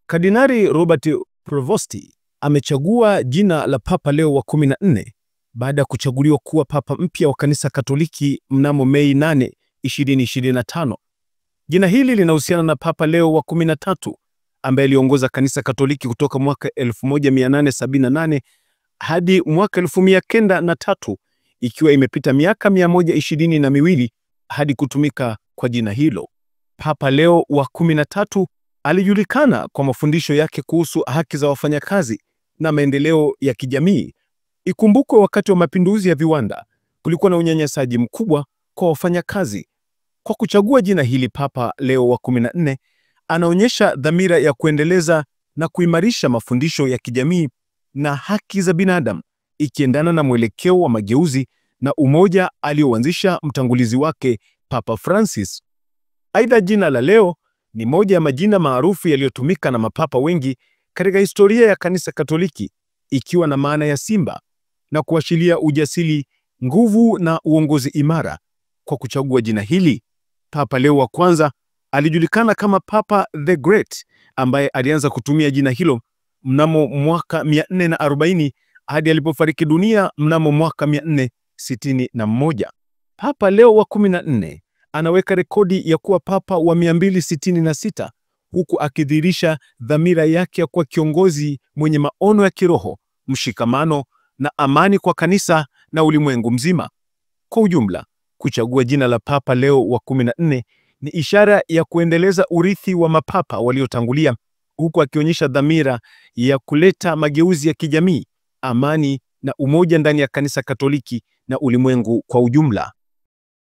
Kardinali Robert Prevost amechagua jina la Papa Leo wa 14 baada ya kuchaguliwa kuwa papa mpya wa Kanisa Katoliki mnamo Mei 8, 2025. Jina hili linahusiana na Papa Leo wa 13 ambaye aliongoza Kanisa Katoliki kutoka mwaka 1878 hadi mwaka 1903, ikiwa imepita miaka 122 hadi kutumika kwa jina hilo. Papa Leo wa 13 alijulikana kwa mafundisho yake kuhusu haki za wafanyakazi na maendeleo ya kijamii. Ikumbukwe wakati wa mapinduzi ya viwanda kulikuwa na unyanyasaji mkubwa kwa wafanyakazi. Kwa kuchagua jina hili, Papa Leo wa 14 anaonyesha dhamira ya kuendeleza na kuimarisha mafundisho ya kijamii na haki za binadamu, ikiendana na mwelekeo wa mageuzi na umoja alioanzisha mtangulizi wake Papa Francis. Aidha, jina la Leo ni moja ya majina maarufu yaliyotumika na mapapa wengi katika historia ya Kanisa Katoliki, ikiwa na maana ya simba na kuashiria ujasiri, nguvu na uongozi imara. Kwa kuchagua jina hili, Papa Leo wa kwanza alijulikana kama Papa the Great, ambaye alianza kutumia jina hilo mnamo mwaka 440 hadi alipofariki dunia mnamo mwaka 461. Papa Leo wa 14 anaweka rekodi ya kuwa papa wa 266 huku akidhihirisha dhamira yake ya kuwa kiongozi mwenye maono ya kiroho, mshikamano na amani kwa kanisa na ulimwengu mzima. Kwa ujumla, kuchagua jina la Papa Leo wa 14 ni ishara ya kuendeleza urithi wa mapapa waliotangulia, huku akionyesha dhamira ya kuleta mageuzi ya kijamii, amani na umoja ndani ya Kanisa Katoliki na ulimwengu kwa ujumla.